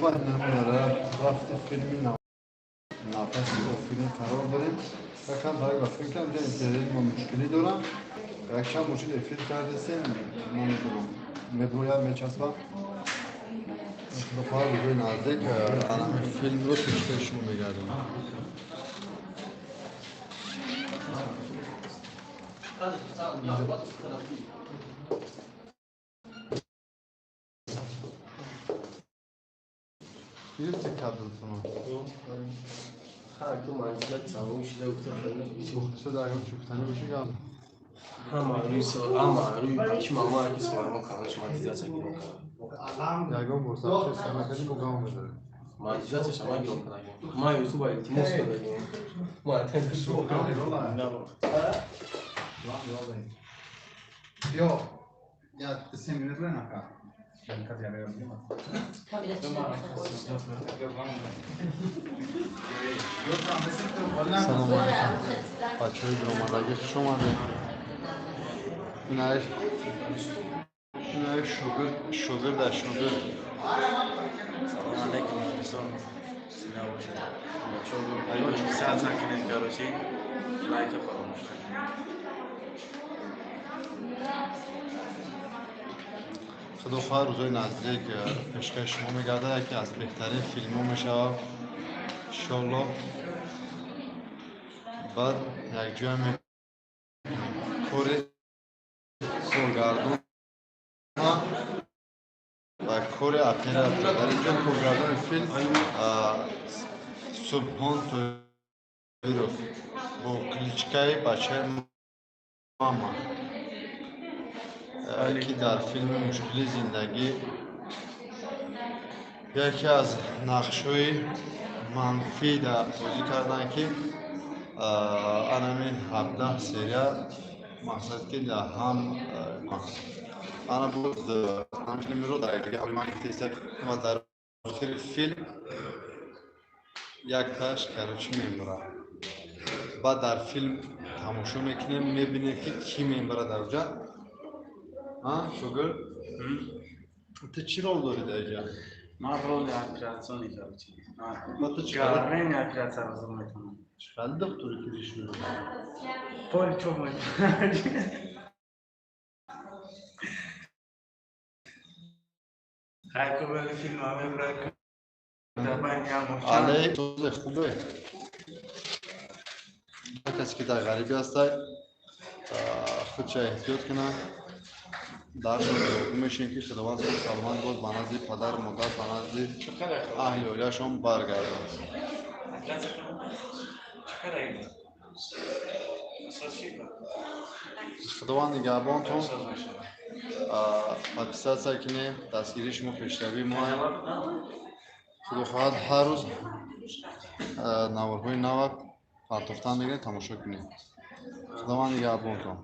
Рафти филми нафаси офирин қарор дорем. Якам барои ба филм кардам, интернет мо мушкилӣ дорам. Якчанд бошид эфир кардесем, намедонам. Меброяд, мечаспам. Худо хоҳад, рӯзои наздик анами филмро пешкаши шумо мегардонам. Гирифти кабелтонро? Ха, ку манзилат тамом шуда гуфта. Сухта ягон чӯптанӣ боши гап. Ҳама рӯи ҳама рӯи бачи мама ки суармон кардаш монетизатсия гирон кард. Ягон бор сабши накардӣ, бо гам медорӣ. Монетизатсия шама гирон кардагим. Ма ютуба илтимос кардагим. Ма Ё, я 7 минут нака. Салом алейкум. Бачаҳои биромадагӣ, хуш омадед. Инаи шогирд, шогирда шогирд. Салом алейкум, мухлисон. Сина бошед. Бачаҳо, кунед, короче, лайка фаромӯш накунед. Худо хоҳад, рӯзои наздик пешкаши шумо мегардад, яке аз беҳтарин филмҳо мешавад, иншоалло. Баъд якҷоя кори коргардон ва кори оператор. Дар инҷо коргардони филм Субҳон Тоиров бо кличкаи Бачаи мама, ки дар филми «Мушкили зиндагӣ» яке аз нақшҳои манфӣ дар бозӣ карданд, ки анами 17 серия мақсад ки дар ҳам ана буд филмро дар ва дар охири филм якташ, короче, мемурад. Баъд дар филм тамошо мекунем, мебинем, ки кӣ мемурад дар оҷа. Шогирд, ту чӣ рол дорӣ дар инҷа? Ман роли операционный, короче. Ба ту чӣ? Главный оператор бозӣ метавонам. Чӣ қадр духтури ки ришӯ? Пол чоп. Хайко бели филм мебрак. Алей хубе. Касе ки дар ғарибӣ ҳастай, худша эҳтиёт кунад. Даршон дуогӯ мешем, ки Худованд соҳ саломат боз ба назди падару модар, ба назди аҳли оилаашон баргардад. Худованд нигаҳбонтон. Подписаться кунем, дастгирии шумо пешравии мо. Худо хоҳад, ҳар рӯз наворҳои нава партофтан мегирем, тамошо кунем. Худованд нигаҳбонтон.